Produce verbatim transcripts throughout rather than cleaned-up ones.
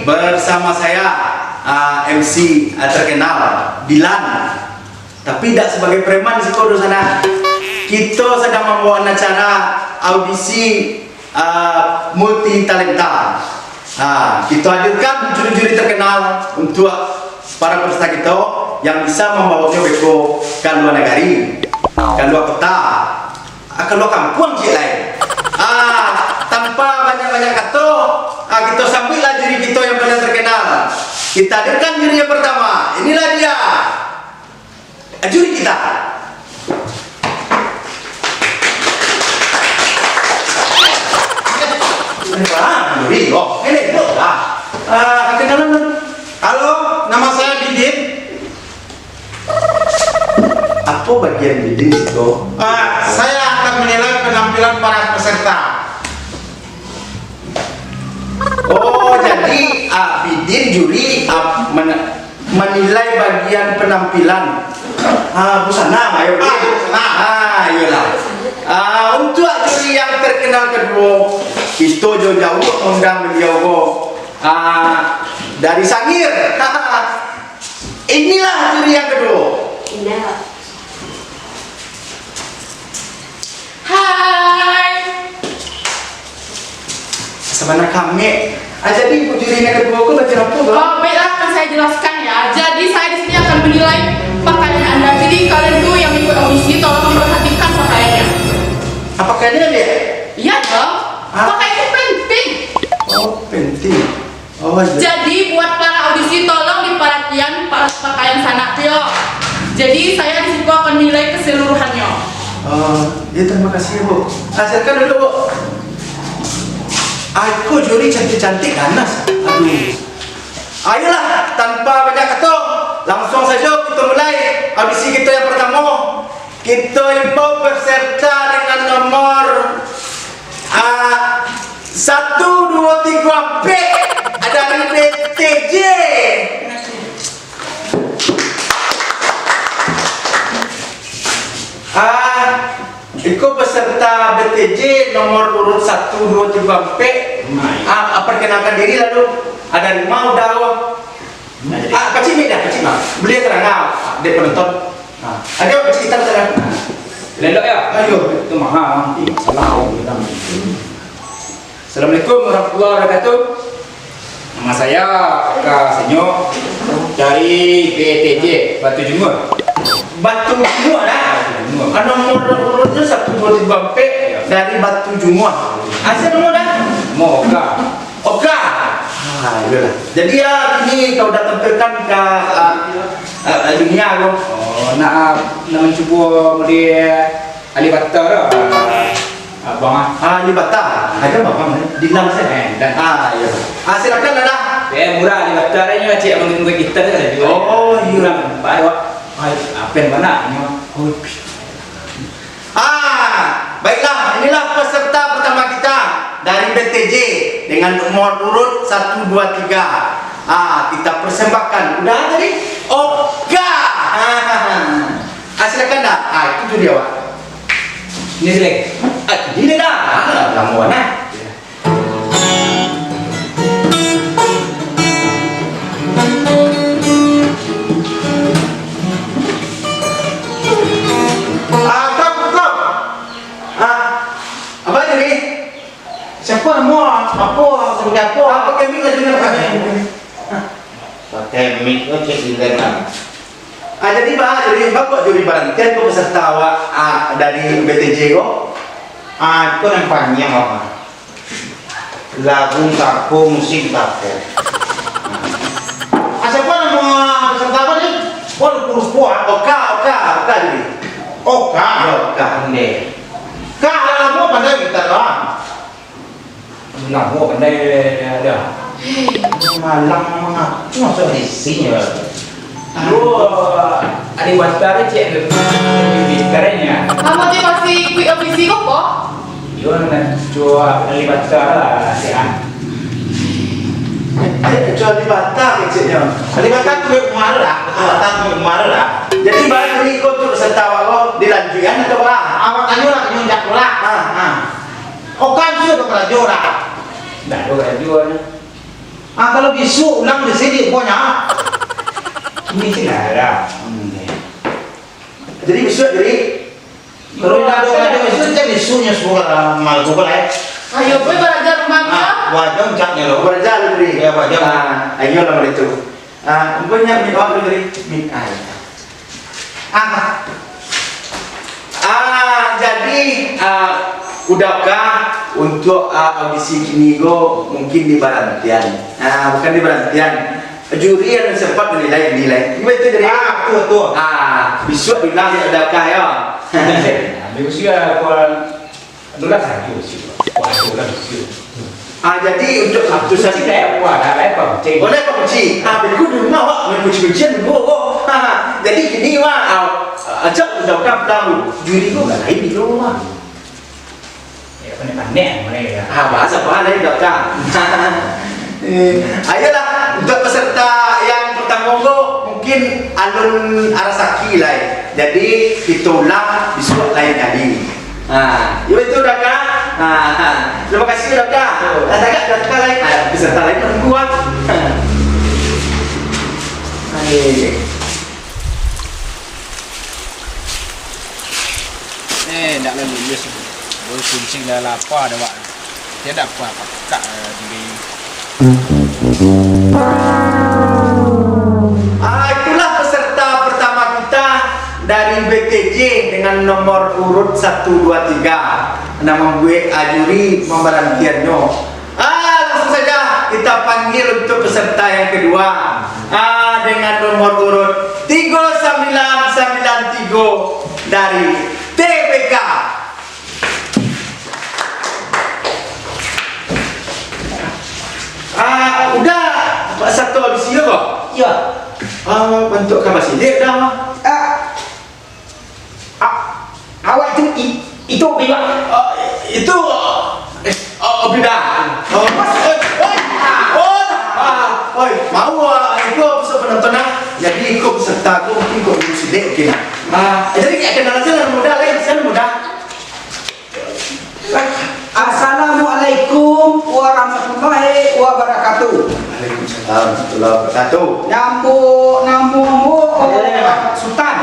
Bersama saya, ah, M C, ah, terkenal, Dilan. Tapi dak sebagai preman di siko, Sanak. Kito sadang mambawakan acara audisi, ah, multi talenta. Ah, kito hadirkan juri-juri terkenal untuk para peserta kito yang bisa mambawakan beko ka luar nagari, ka luar kota. Ah, ka luar kampuang ciek lai. Ah, tanpa banyak-banyak kato, ah, kito sambuiklah juri kito yang paling terkenal. Kita hadirkan juri yang pertama. Inilah dia. Ah, juri kita. Ah, juri. Oh, ini, duduklah. Ah, kenalan dulu. Halo, nama saya Bidin. Apo bagian Bidin tu? Ah, saya akan menilai penampilan para peserta. Oh, jadi, ah, Bidin juri, ah, men-, menilai bagian penampilan. Ah, busana, ayo, Bidin. Ah, busana. Ah, iyolah. Ah, untuak juri yang terkenal kaduo, kito jauah-jauah maundang baliau ko. Ah, dari Sangir. Inilah juri yang kaduo. Indak. Hai. Sabana kami. Ah, jadi ibu juri yang kaduo ko baju apo, Bang? Oh, baiklah, akan saya jelaskan ya. Jadi, saya di sini akan menilai pakaian Anda. Jadi, kalian tuh yang ikut audisi, tolong diperhatikan pakaiannya. Apa pakaiannya, Dek? Iya dong. Ah. Pakaian itu penting. Oh, penting. Oh, iya. Jadi, buat para audisi, tolong diperhatian pa-, pakaian Sanak tu yo. Jadi, saya di siko akan nilai keseluruhannyo. Oh, ya, terima kasih, Bu. Ah, silakan duduk, Bu. Ah, iko juri cantik-cantik, ganas. Aduh. Ayolah, tanpa banyak kato, langsung sajo kito mulai audisi kito yang pertamo. Kito imbau peserta dengan nomor, ah, satu, duo, tigo, ampek, dari B T J. Ah, iko peserta B T J nomor urut satu, duo, tigo, ampek. Ah, ah, perkenalkan diri lalu. Ah, dari ma, udah, oh. Ah, pacik mic dah, pacik, Bang. Baliak tarang, ah, dek penonton. Ah, ado pacik gitar tarang. Lelok ya? Ayo. Itu mahal. Ih, masalah, oh, bilang. Assalamualaikum warahmatullahi wabarakatuh. Nama saya Aka Senyo dari B T J Batu Jungua. Batu Jungua dah. Batu Jungua. Ah, nomor urutnya satu, duo, tigo, ampek. Iya. Dari Batu Jungua. Asal nomor dah? Mau Oka. Oka. Ah, iyolah. Jadi, ya, ini kau dah tampilkan ka, ah, ah, dunia ko. Oh, nak, nak mancubo model Alibata tu. Abang ah. Ah, Alibata. Ada abang, eh? Dilan saja. Eh, dan. Ah, iya. Ah, silakan, Dada. Eh, murah Alibata ni, cik abang tunggu kita tu saja. Oh, iya. Murah, Pak, Pak. Hai, apa yang mana? Ini, Bang. Oh, Ah, baiklah, inilah peserta pertama kita dari B T J dengan nomor urut satu, dua, tiga. Ah, kita persembahkan. Udah tadi? Oka. Ah, silakan dah. Ah, itu tu dia, Wak. Ini sini. Ah, ini dah. Ah, lama nah. Ah, stop, stop. Ah, apa itu ni? Siapa nama? Apa? Sebagai apa? Ah, pakai mic lah, jangan pakai. Ah. Pakai mic tu cek di dalam. Ah, jadi, Bang, jadi, Bang, kok juri barantian kok peserta awak, ah, dari B T J ko? Ah, itu nan panjang, Bang. Lagu tako, musik tako. Ah, siapa nama peserta apa ni? Wah, lupa-lupa, ah. Oka, Oka, Oka jadi. Oka? Ya, Oka. Ondeh. Kak, lamo pandai gitar, Bang? Lamo pandai dah. Malang mangaku masuk audisi nyo. Yo, Alibata tu cek tu. Gitarnya. Kamu tu masih ikut audisi ko, Po? Yo, nak cuba Alibata lah, cek ah. Eh, cuba Alibata keceknya. Alibata tu baik umar lah. Alibata tu baik umar lah. Jadi, balik ni kau tu peserta awak kau dilanjutkan atau apa? Awak tanya lah, tanya jak pula. Ah, ah. Oka sudah karajo dah. Dah, dah karajo dah. Ah, kalau bisuak ulang di sini, pokoknya. Ini sih lah, ya. Hmm. Jadi, bisuak, jadi, kalau indak ado, ado bisuak, jadi bisuaknyo sudah malu tu lah, ya. Ayo, boy, baraja rumah. Ah, wajar caknyo lo. Baraja lu, Dri. Ya, wajar. Ah, ayo lah, itu. Ah, banyak minta waktu, Dri. Min-, ah, ya. Ah. Ah, jadi, ah, udahkah untuk, ah, audisi kini ko mungkin di barantian? Ah, bukan di barantian. Juri yang sempat menilai, menilai. Ini betul, jadi. Ah, betul, betul. Ah, bisuak bilang dia udahkah, ya? Ambil usia, kawan. Itulah sajo sih. Wah, itulah sih. Ah, jadi untuk keputusan Kunci dah, wah, dah, dah, Pak Kunci. Boleh, Pak Kunci. Ah, berikut dulu, awak main kunci-kuncian dulu. Oh, ha, ha. Jadi gini, Wak. Ah, acak udah kan bilang, juri tu nggak lain di rumah. Ya, pandai-pandai, mana ya? Ah, bahasa apa lain, Dok, Kak? Eh, ayolah, untuk peserta yang pertama tu, mungkin alun arasaki lah, eh. Jadi, kita ulang bisuak lain kali. Ha, yo itu, Dok, Kak. Ha, ha. Terima kasih, Dok, Kak. Dah tagak, Dok, Kak, lain. Ah, peserta lain menunggu, ah. Ha. Aduh. Eh, ndak lah lulus. Baru kuncing dah lapar dah, Wak. Dia dah apa-apa kak, eh, diri. Ah, itulah peserta pertama kita dari B T J dengan nomor urut satu, dua, tiga. Nah, mambuek, ah, juri mambarantiannyo. Ah, langsung saja kita panggil untuk peserta yang kedua. Ah, dengan nomor urut tiga sambilan sambilan tiga dari T B K. Ah, udah, Pak, satu audisi ko? Iyo. Ah, bantuak ka basilik dah. Ah, A-, awak tu i-, itu, Pak. Ah, itu, eh, oh, oh, bida. Oh, oi, oi. Oh, ah, oi, mau, ah, iko peserta penonton, ah. Jadi, iko peserta ko mungkin ko dulu silik, oke, nah. Ah, jadi, kayak kenal aja lah, muda, lah, kan muda. Assalamualaikum warahmatullahi wabarakatuh. Waalaikumsalam warahmatullahi wabarakatuh. Namo, namo ambo, oh, Sultan.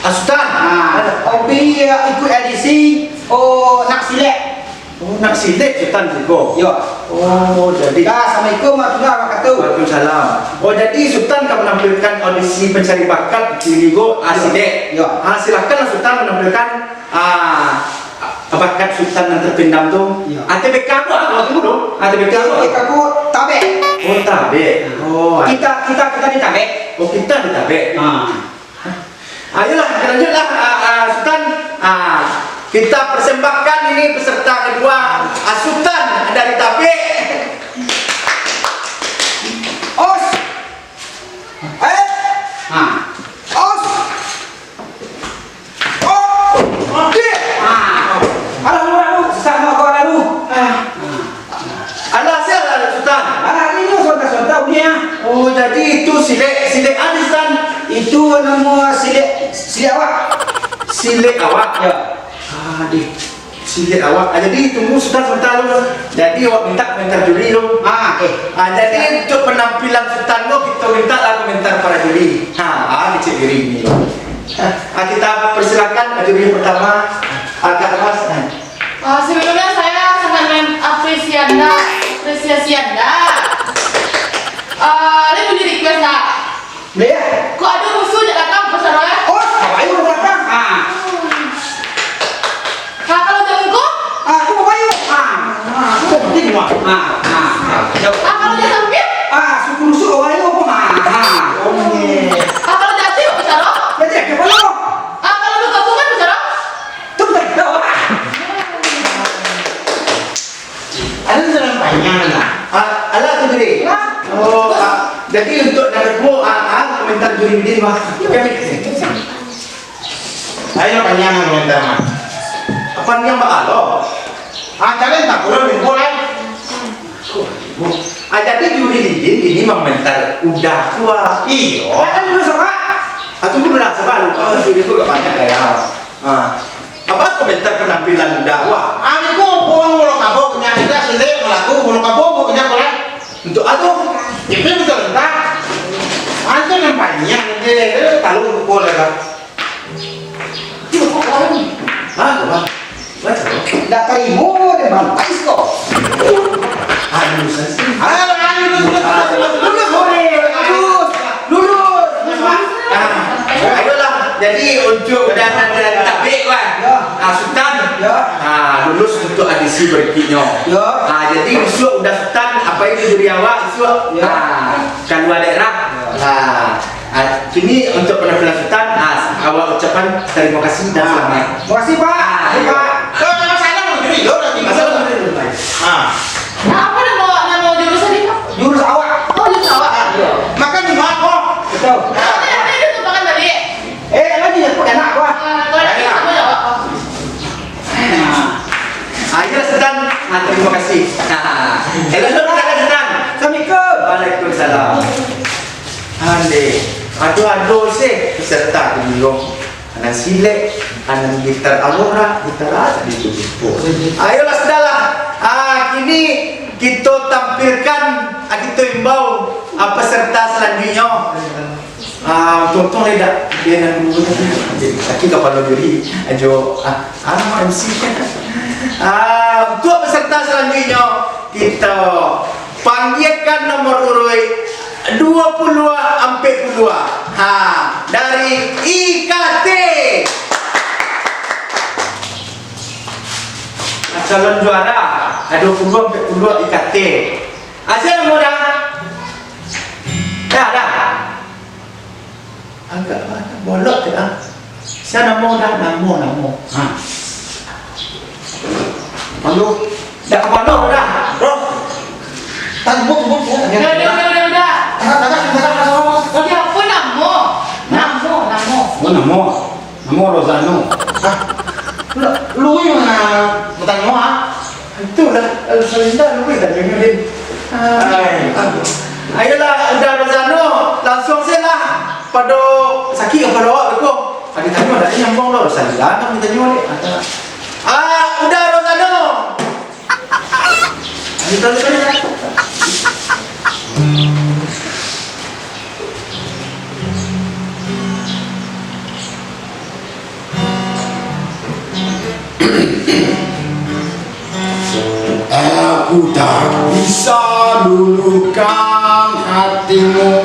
Ah, Sultan. Ah, hobi, ya, ikut audisi, oh, nak silek. Oh, nak silek Sultan jugo? Yo. Oh, jadi. Assalamualaikum warahmatullahi wabarakatuh. Waalaikumsalam. Oh, jadi Sultan ka menampilkan audisi pencari bakat di Ligo, ah, silek. Yo. Ah, silakanlah Sultan menampilkan Ah, bakat Sultan nan terpendam tu. Iya. A T B K ko, ah, tunggu dulu. A T B K ko. A T B K ko tabek. Oh, tabek. Oh, ah. Kita, kita, kita ni tabek. Oh, kita ni tabek. Ah. Ayolah, kita lanjutlah, ah, ah, Sultan. Ah, kita persembahkan ini peserta kedua, ah, Sultan dari Tabek. Os. Eh. Ah. Os. Oh, dia. Ah. Alah, lu, alah, lu. Susah nak kau, alah, lu. Ah. Alah, sia lah, Sultan. Alah, ini lu sontak-sontak, udah. Oh, jadi itu silek, silek apa, Sultan? Itu nama silek, silek awak. Silek awak? Ya. Aduh. Silek awak. Ah, jadi tunggu Sultan sabanta lu. Jadi awak minta komentar juri lu. Ah, oke. Ah, jadi untuk penampilan Sultan lu, kita minta lah komentar para juri. Ha, ah, kecil juri ni. Ah, kita persilakan juri yang pertama, Kak Mas. Ah, sebelumnya saya sangat mengapresiasi Anda, apresiasi Anda. Ah, boleh bunyi request, nak? Deh. Kok ado musuh jak datang ka pasar, eh? Oh, apo ayo datang? Ah. Ha, kalau jak muko? Ah, tu apo ayo? Ah, ah, tu penting mah. Ah, ah, ah. Ha, kalau jak samping? Ah, suku rusuk apo ayo? Ah, ah. Oh, ye. Ha, kalau jak ateh, pasar? Jadi, apo ayo? Ha, kalau bagabuangan, pasar? Tu betul. Ada jalan panjang lah. Ah, alah tu tadi. Lah. Oh, ah, jadi untuk nak ketemu, ah, ah, komentar juri ni, Bang. Kami. Ayo panjang komentar, Bang. Apa ni yang bakal lo? Ah, kalian tak perlu lupa, kan? Ah, jadi juri ini, ini komentar udah tua. Iyo. Kan lu sama. Ah, tunggu dulu lah, sabar lu. Ah, juri tu gak banyak gaya. Ah. Apa komentar penampilan udah tua? Ami ko pun mulo kabo punya kita silek melaku mulo kabo punya ko lah. Untuk ado Hah? Apa? Baca, Bang. Ndak tarimo deh, Bang. Ais kok. Ah, lulus aja. Ah, lulus, lulus, lulus, lulus, lulus, lulus, lulus, lulus, Bang. Ah, ayolah. Jadi, untuk udah ada tabik, Bang. Ya. Ah, Sutan. Ya. Ah, lulus untuk audisi berikutnya. Ya. Ah, jadi, besok udah Sutan, apa itu juri awak, besok? Ya. Ah, keluar daerah. Ya. Ah, Ah, kini untuk penampilan Sutan, ah, awak ucapkan terima kasih dan selamat. Terima kasih, Pak. Ah, iya. Pak. Kalau nama salam dulu, dulu, dulu. Masalah dulu, Pak. Ah. Nah, apa nama, nama jurus tadi, Pak? Jurus awak. Oh, jurus awak. Ah, iya. Makan di mana, kok? Betul. Ah. Apa yang ada itu makan tadi? Eh, lagi ya, kok enak, Pak? Ah, kalau enak, apa ya, Pak? Ah. Ah, iya, Sutan. Ah, terima kasih. Halo, Sutan. Assalamualaikum. Waalaikumsalam. Ande, ado-ado se peserta tu, Biro. Anan silek, anan gitar Aurora, gitar apo di tu, lupo. Ayolah, sudahlah. Ah, kini kito tampilkan, ah, kito imbau, ah, peserta selanjutnyo. Ah, untuang-untuang lai dak, dia nan dulu tadi. Tapi kapalo juri, ajo, ah, anu, M C. Ah, untuk peserta selanjutnyo, kito panggiakan nomor uruik duo puluah ampek puluah. Ha, dari I K T. Calon juara, duo puluah ampek puluah I K T. Asa namo dah? Dah, dah. Agak banyak bolot tu, ah. Sia namo dah, namo, namo. Ha. Pandu. Dah kapalo dah. Bro. Tadi buat, buat, buat. Udah, udah, udah, udah, udah. Tangkap, tangkap, tangkap, tangkap, tangkap. Siapa namo? Namo, namo. Oh, namo. Namo Rozano. Hah? Lu, lu yang mana bertanya, ah? Itulah, Rosalinda, lu yang tanya, Din. Ah. Hai. Ayolah, udah Rozano, langsung saja lah. Pado sakik kapalo awak tu, kok. Ado tanyo, ado nyambung tu, Rosalinda, kan ditanyo, Dek. Ada. Ah, udah Rozano. Ayo, taruh, taruh, taruh. Aku tak bisa luluhkan hatimu.